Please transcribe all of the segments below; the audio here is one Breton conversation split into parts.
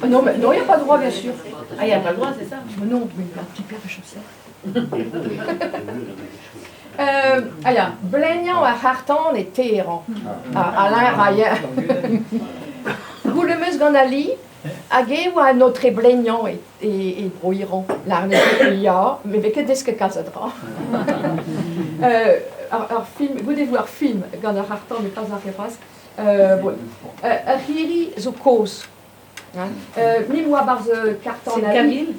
Ah non, mais non, il n'y a pas le droit, bien sûr. Ah, il n'y a pas le droit, c'est ça? Mais non, mais un petit paire de chaussettes. Ah ya, bleniañ ar c'harr-tan e Teheran. Ah, Alain Rayer. Goulet 'm eus gant Ali hag eñ oa un aotre bleniañ e Bro-Iran. Lâret ya, met 'vez ket desket kalz a dra. Ur film, goude e vo ur film gant ar c'harr-tan met pas ar re c'hoazh. Bon, ur c'hirri zo kozh. Me 'm boa 'barzh karr-tan Ali.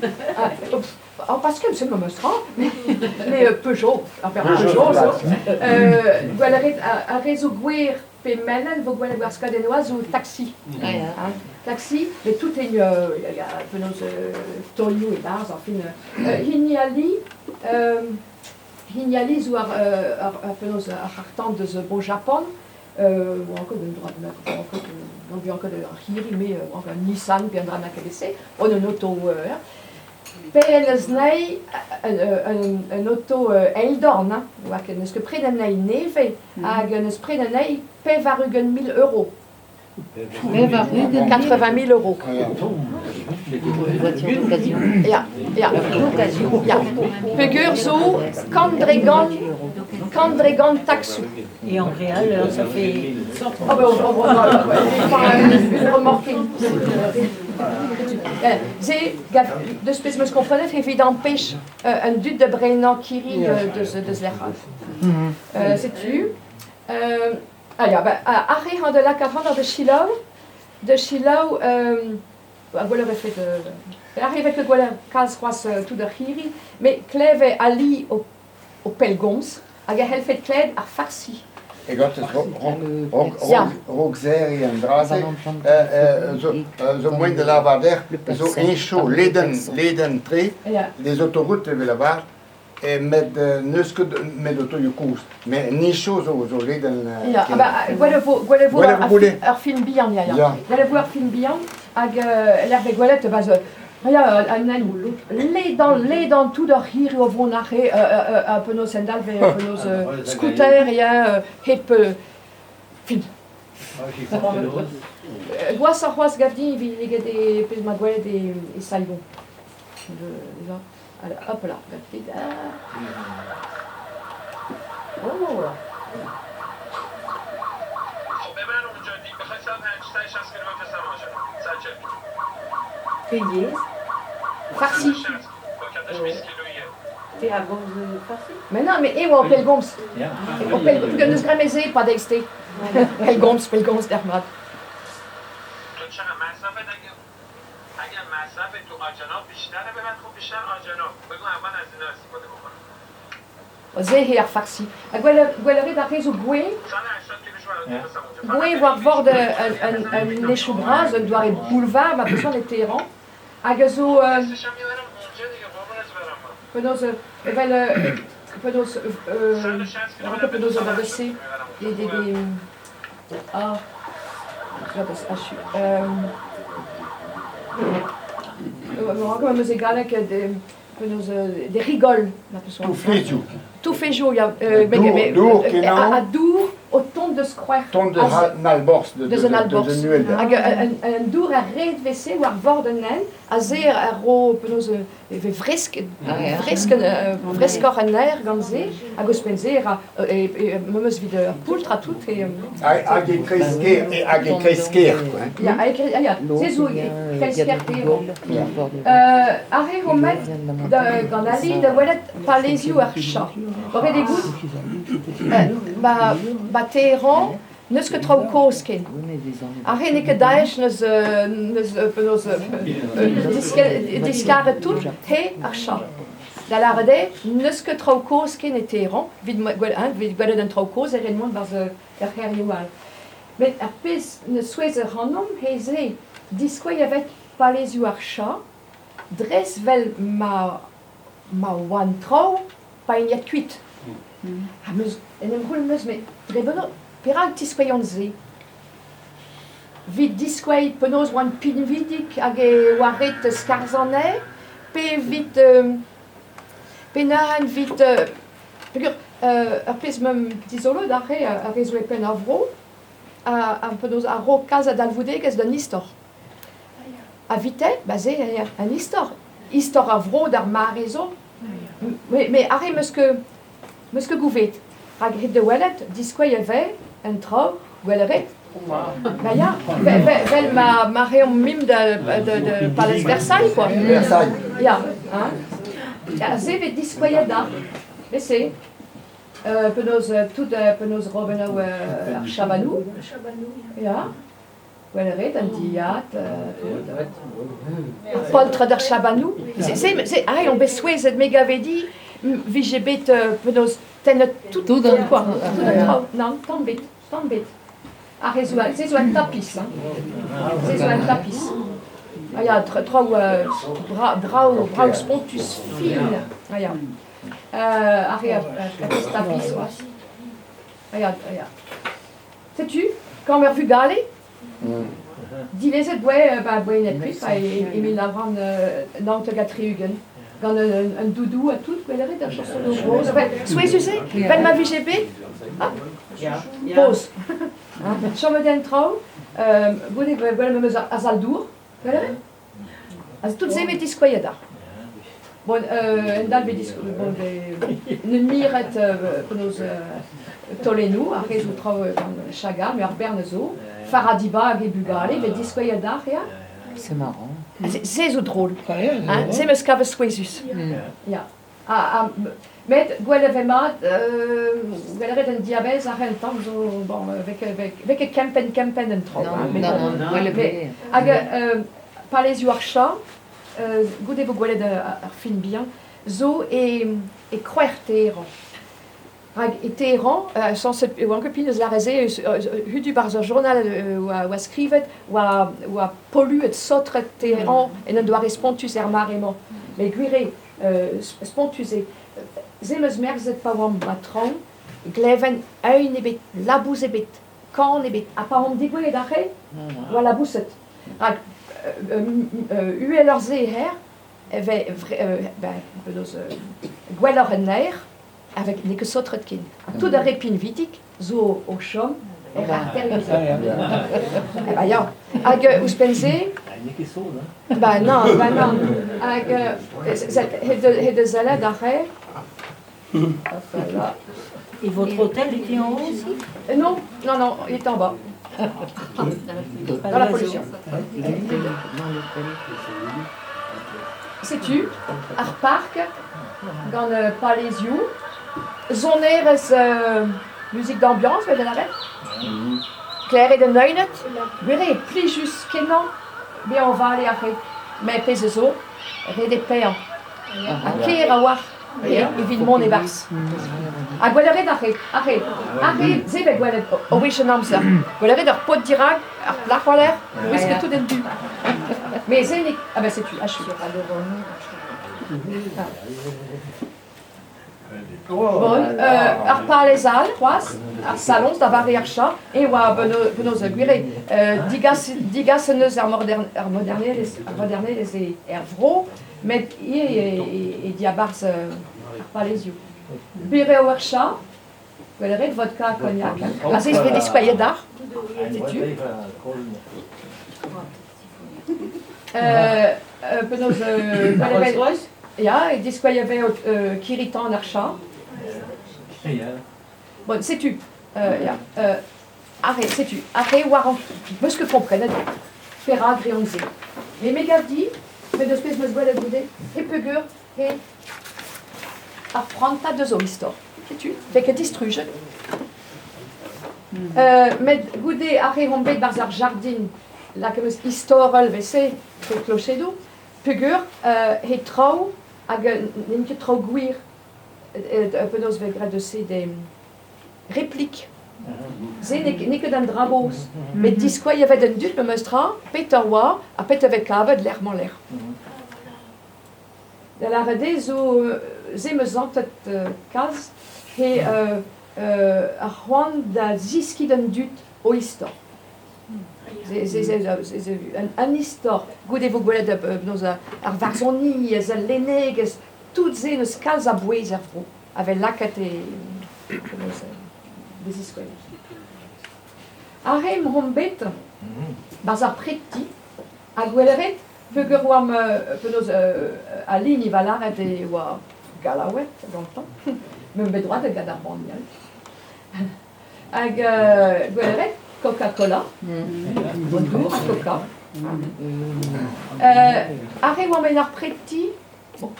Ah, Pascal, c'est memes tra, mais Peugeot, enfin Peugeot zo. Gwell a rit ar re zo gwer pe melen vo gwelet war skeudennoù zo taxi. Taxi, mais tout est penaos taolioù e-barzh, enfin hini Ali, hini Ali zo ar penaos ar c'harr-tan deus Bro-Japan, oa ket un dra bennak, oa ket n'on ket ur c'hirri, met oa un Nissan pe un dra bennak evel-se, on un oto Pe en deus anezhi un oto eildorn, hein, oa ket n'eus ket prenet anezhi nevez hag n'eus prenet anezhi 80 000 euros. 80 000 euros. Une voiture d'occasion. Ya, ya. Ya. Peogwir zo kant dre gant, kant dre gant taxoù. Et en réel, ça fait... Ah ben, on va une remorquer. Se, deus pezh 'm eus komprenet evit ampech an dud da brenañ kirri deus lec'h all. Setu. Ah ya, ben, ar re hañ da lakaat ac'hanoc'h da selaou, da selaou gwelloc'h e vefe ar re 'vefe gwelloc'h kalz c'hoazh tout ar c'hirri, met klevet ali o pellgomz hag a c'hellfed klevet ar farsi. E gortoz raok-serriñ an dra-se zo moaien da lavar dec'h zo heñchoù ledan, ledan-tre, les autoroutes evel lavar, met n'eus ket met otoioù kozh. Met nichoù zo ledan. Ya, ah bah, gwell e vo, gwell e vo ur film bihan, ya, ya. Gwell e vo ur film bihan hag lec'h vez gwelet, bah, ya, an hent ledan, ledan tout ar c'hirri o vont arre, penaos endalv penaos scooter, ya, hep fin. Gwashoc'h c'hoazh gav din evit eget e pezh 'ma gwelet e Saigon. Alors, hop là, Oh. Pe yezh? Farsi. Te a gomz farsi? Mais non, mais e oa o pellgomz. O pellgomz, n'eus graet se pa deiz-te. Pellgomz, pellgomz dermat. Se eo ar farsi. Ha gwell a rit ar re zo gouez, gouez war vord un hechoù bras, un doare boulevard ma peus e Teheran, hag a zo penaos evel penaos penaos ober se des des ah achu Penaos e galleg penaos des rigoles ma peus Touflezioù. Touflezioù, ya. Dour kenañ. Ha dour o tont deus kroec'h. Tont deus an alborzh. Deus an alborzh. Hag an dour a red vese war vord an hent, aze a ro penaos e vez fresk, fresk, freskoc'h an aer gant se, hag ouzhpenn-se e ra memes evit ar poultr ha tout. E, hag e kreiz-kêr, hag e kreiz-kêr, quoi. Ya, ya, se zo e kreiz-kêr Teheran. Ar re ho met gant Ali da welet palezioù ar Shah. Ret eo goût, ba, ba Teheran, N'eus ket traoù kozh ken. Ar re n'eo ket Daesh n'eus n'eus penaos diskaret tout he ar chat. Da lâret eo n'eus ket traoù kozh ken e Teheran evit evit gwelet an traoù kozh e ret mont 'barzh er c'hêrioù all. Met ar pezh ne souezh ac'hanomp he se diskouez evet palezioù ar chat dres 'vel ma ma oant traoù pa int aet kuit. Ha 'meus en em c'houlenn 'meus met dre penaos perak tiskouezont se? 'Vit diskouez penaos oant pinvidik hag e oa ret skarzhañ anezhe pe evit pe neuze evit... Peogwir ar pezh 'meump dizoloet ar re zo e penn ar vro, ha penaos a ro kalz a dalvoudegezh d'an istor. A vite, ba se eo an istor. Istor ar vro d'ar mare zo. Met ar re 'meus ket gouvet. Rak hep da welet, diskouez e vez an traoù gwelet. Ba ya, vel ma reomp mimp da Palez Versailles, quoi. Versailles. Ya, hein. Ya, se vez diskouezet da. Mais c'est penaos tout penaos robennoù ar Chabanou. Ya. Gwelet an dilhad, ar poltred ar Chabanou. Se ah, on bet souezhet, me gave dit vije bet penaos tennet tout tout an quoi. Tout an traoù. Nann, tamm bet, tamm bet. Ar re zo se zo un tapis, hein. Se zo un tapis. Ah ya, traoù brav, brav spontus fin. Ah ya. Ar re a tapis c'hoazh. Ah ya, ah ya. Setu, kambr ar vugale, dilezet voe ba Gwened-Kuit e 1979 gant un doudou ha tout, gwelet a rit ar chañsonoù rose. Enfin, souezhus eo, 'vel ma vije bet, hop, poz. Chomet en traoù, goude gwelet memes ar sal-dour, gwelet a rit? Ha tout se 'vez diskouezet deoc'h. Bon, un dal 'vez bon, ne miret penaos taolennoù, ar re zo traoù gant Chagall, met ar bern zo. Faradiba hag he bugale 'vez diskouezet deoc'h, ya. C'est marrant. Se zo drôle. Hein, se 'meus kavet souezhus. Ya. Ha, met gwelet 'vez mat, gwelet a rit an diavaez ar c'hentañ zo, bon, vez ket kempenn-kempenn an traoù. Non, non, non, gwelet 'vez. Hag palezioù ar Chat, goude 'vo gwelet ar film bihan, zo e c'hwec'h Teheran. Rak e Teheran, sañset e oan ket pin eus lâret se, hudu 'barzh ur journal oa skrivet oa polluet saotret Teheran en un doare spontus er mare-mañ. Met gwir eo, spontus eo. Se 'm eus merzet pa oamp ba traoñ, gleven eeun ebet, labous ebet, kan ebet. Ha pa omp degouezhet aze, oa laboused. Rak uheloc'h-se ec'h e vez penaos gwelloc'h en aer, avec n'eo ket saotret ken. Ha tout ar re pinvidik zo o chom er c'harterioù-se. Eh ben ya. Hag ouzhpenn-se... N'eo ket sot, hein? Ba nann, ba nann. Hag he deus sellet ar re... Voilà. Et votre hôtel était en haut aussi? Non, non, non, il était en bas. Dans la pollution. Setu ar park gant palezioù, sonerezh muzik d'ambiance, 'vel lâret. Klevet an Naoned, gwir eo plijus-kenañ bezañ o vale aze. Met pezh a zo, ret eo paeañ. Ha ker a-walc'h evit mont e-barzh. Ha gwelet a rit aze, aze, aze, se 'vez gwelet o wech an amzer. Gwelet a rit ur paotr dirak, ar plac'h war-lerc'h, gwisket tout en du. Mais se n'eo... Ah ben setu, achu. Bon, ar palez all c'hoazh, ar saloñs da vare ar chat, e oa penaos gwir eo, digas en deus ar modernelezh er vro, met ivez e diabarzh ar palezioù. Bir eo ar chat, gwelet ret vodka, cognac. Ha se 'vez diskouezet deoc'h, setu. Penaos Rolls-Royce? Ya, e diskouez ivez kirri-tan ar chat. Bon, setu, ya, arre, setu, arre war an... 'meus ket komprenet perak reont se. Met me gav dit, met eus pezh 'meus gwelet goude, hep peogwir he ar prantad eus o istor. Setu, 'vez ket distrujet. Met goude ar re omp bet 'barzh ar jardin lakaet 'meus istorel 'vel-se, tre klochedoù, peogwir he traoù hag n'int ket traoù gwir penaos 'vez graet eus se des répliques. Se n'eo ket an dra gozh. Met diskouez e vez d'an dud memes tra petra oa ha petra 'vez kavet lec'h-mañ-lec'h. Da lâret eo zo se 'meus santet kalz he ar c'hoant da zeskiñ d'an dud o istor. An istor, goude e vo gwelet penaos ar varzhoniezh, al lennegezh, tout se n'eus kalz a bouez er vro. a vez lakaet e penaos da ziskouez. Ar re m'omp bet 'barzh ar preti ha gweleret peogwir oamp penaos al hini 'va lâret e oa Gallaoued gantañ, meump bet droad da gad ar banniel. Hag gweleret Coca-Cola, dour ha Coca. Ar re oamp en ar preti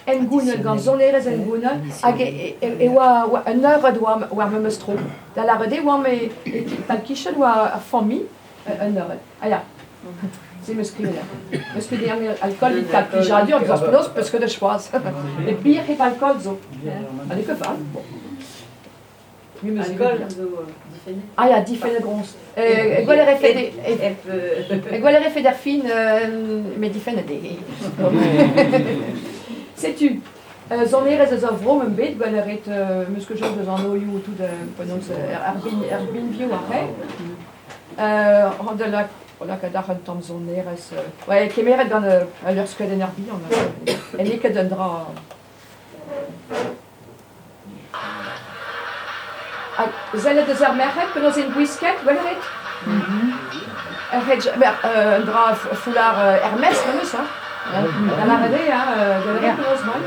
hengounel, gant sonerezh hengounel, hag e oa un eured war memes tro. Da lâret eo oamp e tal-kichen oa ur familh, un eured. Ah ya, se 'meus skrivet. 'Meus ket alkool evit kaout plijadur, forzh penaos, peus ket da choaz. Met bier hep alkool zo. Ha n'eo ket fall. Alkool zo difennet. Ah ya, difennet groñs. Gwell e refe gwell e refe d'ar fin, met difennet eo. Setu, sonerezh eus ar vro 'm bet, gwell e ret 'meus ket soñj eus an anvioù tout penaos ar binvioù aze. O lakaat ar un tamm sonerezh. Ouais, kemeret gant ul luc'hskeudenn ar bihan. N'eo ket un dra... Hag sellet eus ar merc'hed penaos int gwisket, gwelet? Un dra foulard Hermès memes, hein? Da lâret eo, hein, gwelet penaos, ouais.